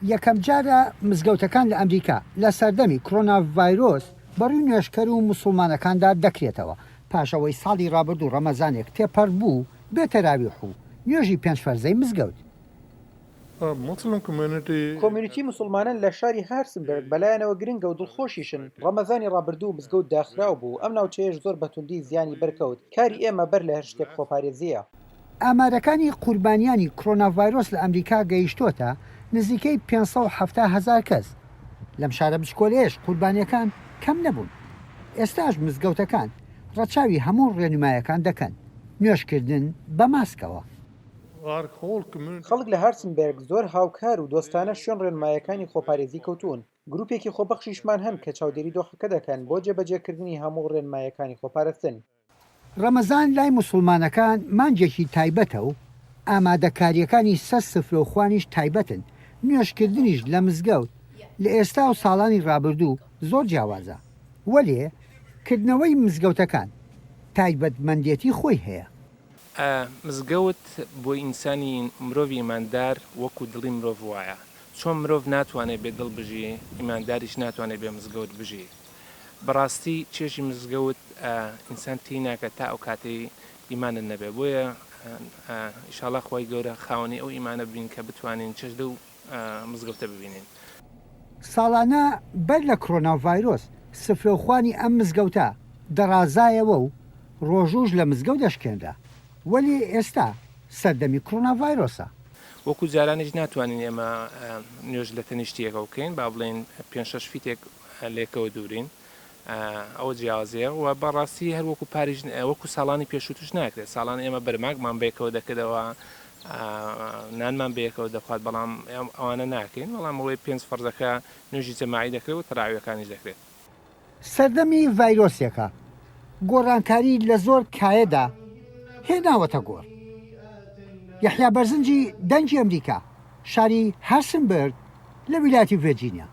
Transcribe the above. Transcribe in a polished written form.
یەکەمجارە مزگەوتەکان لە ئەمریکا لە سەردەمی کرۆنا ڤایرۆس بەڕووی نوێژکەر و موسڵمانەکاندا دەکرێتەوە، پاش ئەوەی ساڵی ڕابردوو ڕەمەزانێک تێپەڕبوو بێ تەراویح و نوێژی پێنج فەرزەی مزگەوت. کۆمیونیتی موسڵمانان لە شاری هارسنبێرگ بەلایانەوە گرنگە و دڵخۆشیشن، ڕەمەزانی ڕابردوو مزگەوت داخراو بوو، ئەم ناوچەیەش زۆر بە توندی زیانی بەرکەوت، کاری ئێمە بەر لە هەر شتێک خۆپارێزییە. ئامارەکانی قوربانیانی کرۆناڤایرۆس لە ئەمریکا گەیشتۆتە نزیکەی 570 هەزار کەس، لەم شارە بچکۆلەیەش قوربانیەکان کەم نەبوون، ئێستاش مزگەوتەکان ڕەچاوی هەموو ڕێنمایەکان دەکەن، نوێژکردن بە ماسکەوە. خەڵک لە هارسنبێرگ زۆر هاوکار و دۆستانە شوێن ڕێنمایەکانی خۆپارێزی کەوتوون، گروپێکی خۆبەخشیشمان هەن کە چاودێری دۆخەکە دەکەن بۆ جێبەجێکردنی هەموو ڕێنمایەکانی خۆپارستن. ڕەمەزان لای موسڵمانەکان مانگێکی تایبەتە و ئامادەکارییەکانی سەر سفرە و خوانیش تایبەتن، نوێژکردنیش لە مزگەوت لە ئێستا و ساڵانی ڕابردوو زۆر جیاوازە، وەلێ کردنەوەی مزگەوتەکان تایبەتمەندێتی خۆی هەیە. مزگەوت بۆ ئینسانی مرۆڤی ئیماندار وەکو دڵی مرۆڤ وایە، چۆن مرۆڤ ناتوانێت بێ دڵ بژی، ئیمانداریش ناتوانێت بێ مزگەوت بژی. بەڕاستی چێژی مزگەوت ئینسان تێی ناگات تا ئەو کاتەی ئیمانت نەبێت بۆیە ئیشاڵا خوای گەورە خاوەنی ئەو ئیمانە ببین کە بتوانین چێژ لەو مزگەوتە ببینین. ساڵانە بەر لە کرۆنا ڤایرۆس سفرەوخوانی ئەم مزگەوتە دەڕازایەوە و ڕۆژووش لە مزگەوت دەشکێنرا، وەلێ ئێستا سەردەمی کرۆنا ڤایرۆسە. وەکو جارانیش ناتوانین ئێمە نوێژ لە تەنیشتی یەکەوە بکەین، با بڵێین پێنج شەش فیتێک لەیەکەوە دوورین ئەوە جیاوازیە و بەڕاستی هەر وەکو پاریش وەکو ساڵانی پێشووتش ناکرێت ساڵان ئێمە بەرماگمان بەیەکەوە دەکردەوە نانمان بەیەکەوە دەخوارد بەڵام ئەوانە ناکەین بەڵام ئەوەی پێنج فەرزەکە نوێژی جەماعی دەکرێت و تەراویەکانیش دەکرێت. سەردەمی ڤایرۆسێکە گۆڕانکاری لە زۆر کایەدا هێناوەتە گۆڕ. یەحیا بەرزنجی، دەنگی ئەمریکا، شاری هارسنبرگ لە ویلایەتی ڤێرجینیا.